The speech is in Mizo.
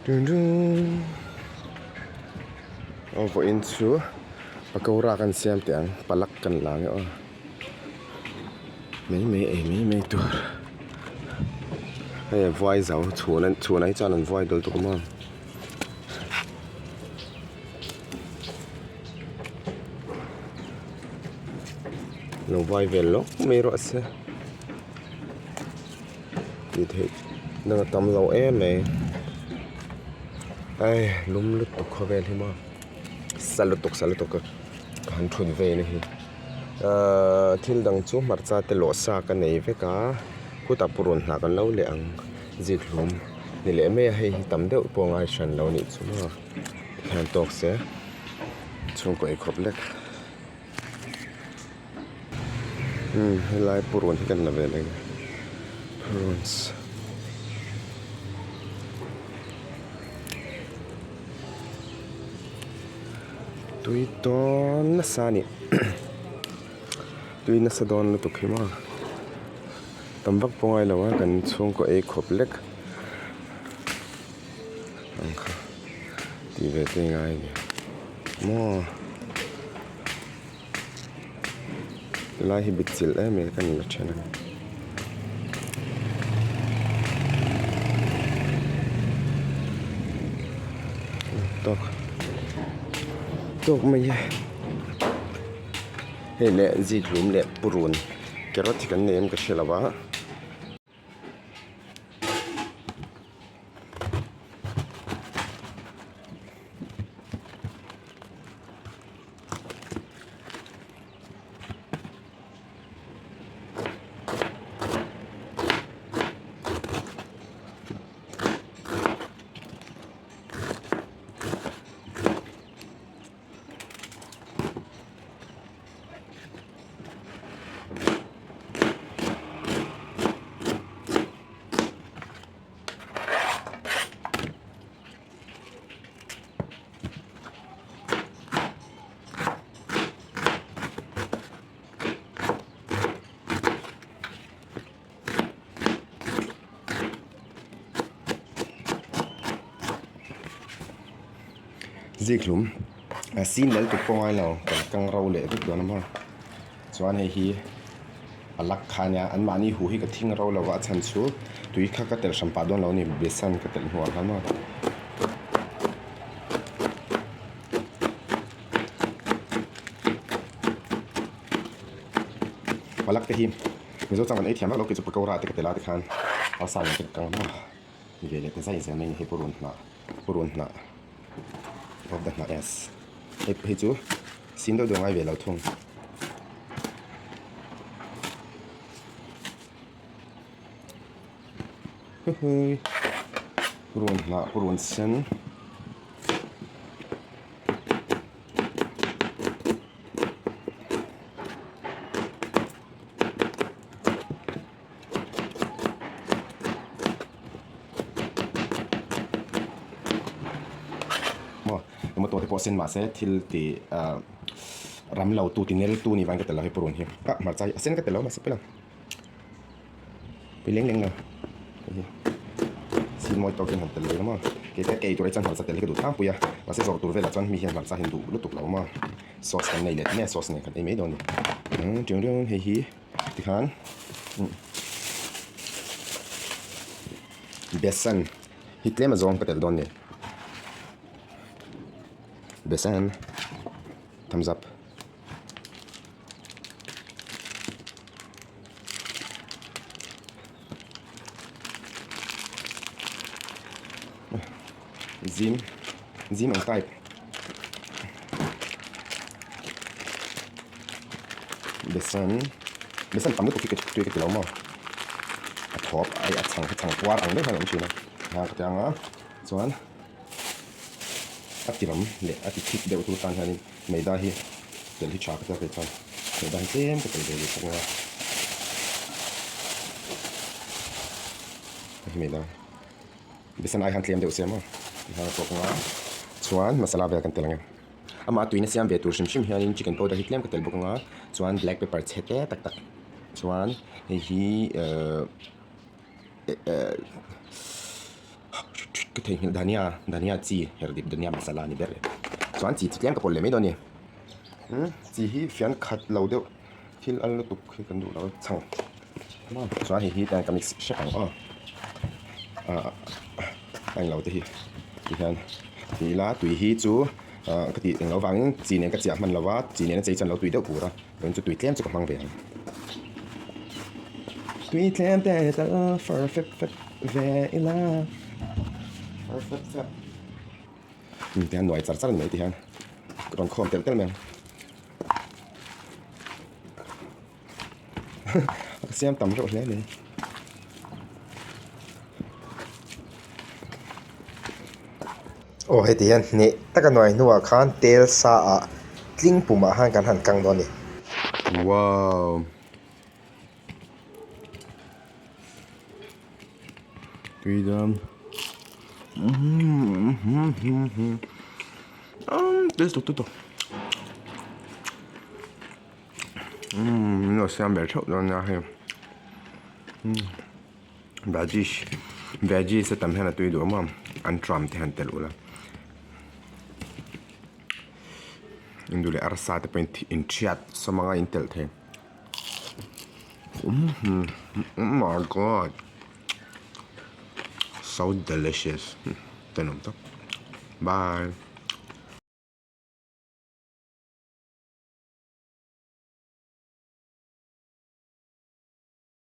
Aw vawiin chu pakora kan siam teh ang palak kan la ang e aw mai mai ei mai mai tur hei a vuai zo chhun a chhunah hi chuan an vuai dul tuk maw. Lo vai vel lawk mai rawh se tih theih dang a tam lo em mai ai lum lutuk khawvel hi maw sa lutuk sa lutuk ka han thut vel hi ahh thil dang chu hmarcha te lawh sa ka nei vek a khutah purun hnah kan lo leh ang zikhlum ni leh mai a hei hi tam deuh pawh a ngai hran lo nih chu maw tikhian tawk se chhungkaw eikhawp lek. Umm helai purun hi kan la ve leh nge prunes tui dawn nasa a ni tui nasa dawn lutuk hi maw tam vak pawh ngai lo a kan chhungkaw ei khawp lek ang kha tih ve te ngai a ni maw. Tilai hi bit chilh em em ka ni la then a ni. Tawk tawk mai e hei leh zikhlum leh purun carrot hi kan nei em ka hre lo a. Zikhlum a sin lel tuk pawh ngai lo kan kang ro leh vek dawn a maw chuan hei hi a lak kha ania anmahni huh hi ka thing ro lo va a chhan chu tui kha ka telh hran pah dawn lo a ni besan ka telh hnuah khan maw. Palak te hi mizo chuan kan ei thiam vak lo kei chu pakora te ka tel a tikhan arsa nen te ka kang a maw ni ve leh ta zai zel mai a ni hei purun hnah purun hnah of the hnah yes hei hei chu sin deuh deuh a ngai ve lo thung. Purun hnah purun sen. Maw tomato te pawh sen mahse thil ti ah ram lo tu ti nel tu ni vang ka tel lo hei purun hi ah hmarcha hi a sen ka tel lo mahse pawh pui leng leng lo hei hi thil mawi tawk hian han tel ve maw kei te ei tur ai chuan hmarcha tel hi ka duh tlangpui a mahse zawrh tur velah chuan mi hian hmarcha hi an duh lutuk lo maw sauce kan nei leh mai a sauce nen kan ei mai dawn a ni tiang riau hei hi tikhan besan hi tlem a zawng ka tel dawn a ni besan thumbs up. Zim zim ang type besan besan tam lutuk hi ka tui ka ti lo maw a thawp ai a chhang chhang puar ang deuh hian a awm thin a ha ka ti ang a chuan a ti ram leh a ti thik deuh tur tan hianin Maida hi tel hi tha ka tia kei chuan maida hi tlem ka tel ve leh bawk a hei hi maida besan ai hian tlem deuh se maw tihian a tawk ang a chuan masala vel kan tel ang e amah tuina siam ve tur hrim hrim hianin chicken powder hi tlem ka tel bawk ang a chuan black pepper chhe te tak tak chuan hei hi ehh ehh. Ka theihnghilh dhania dhania chi her dip dhania masala a ni ber e chuan chi chu tlem ka pawlh leh mai dawn a ni umm chi hi fian khat lo deuh thil al lutuk hi kan duh lo a chhang chuan hei hi tiang ka mix hrep ang aw ah a englo te hi tihian ti ila tui hi chu ah ka tih englo vangin chi nen ka chiah hman lo va chi nen a chei chuan lo tui deuh tur a. Tun chu tui tlem chu ka hmang ve ang. Tui tlem te tal far fep fep ve ila. Far fep fep. Mi te hian nuai char char mai ti hian rawn khawm telh telh mai ang. Ka siam tam reuh hle mai. Aw heti hian hneh taka nuai hnuah khan tel sa ah tling pumah khan kan han kang dawn a ni. Wow. Tuidam. Taste tuk tuk. Umm min lo siam ve theuh dawn nia hei. Veggies veggies a tam hian a tui duh em an tram te han telh ula induh leh arsa te pawhin in thiat sawm anga in telh thei umm oh my god so delicious tenawm tak bye.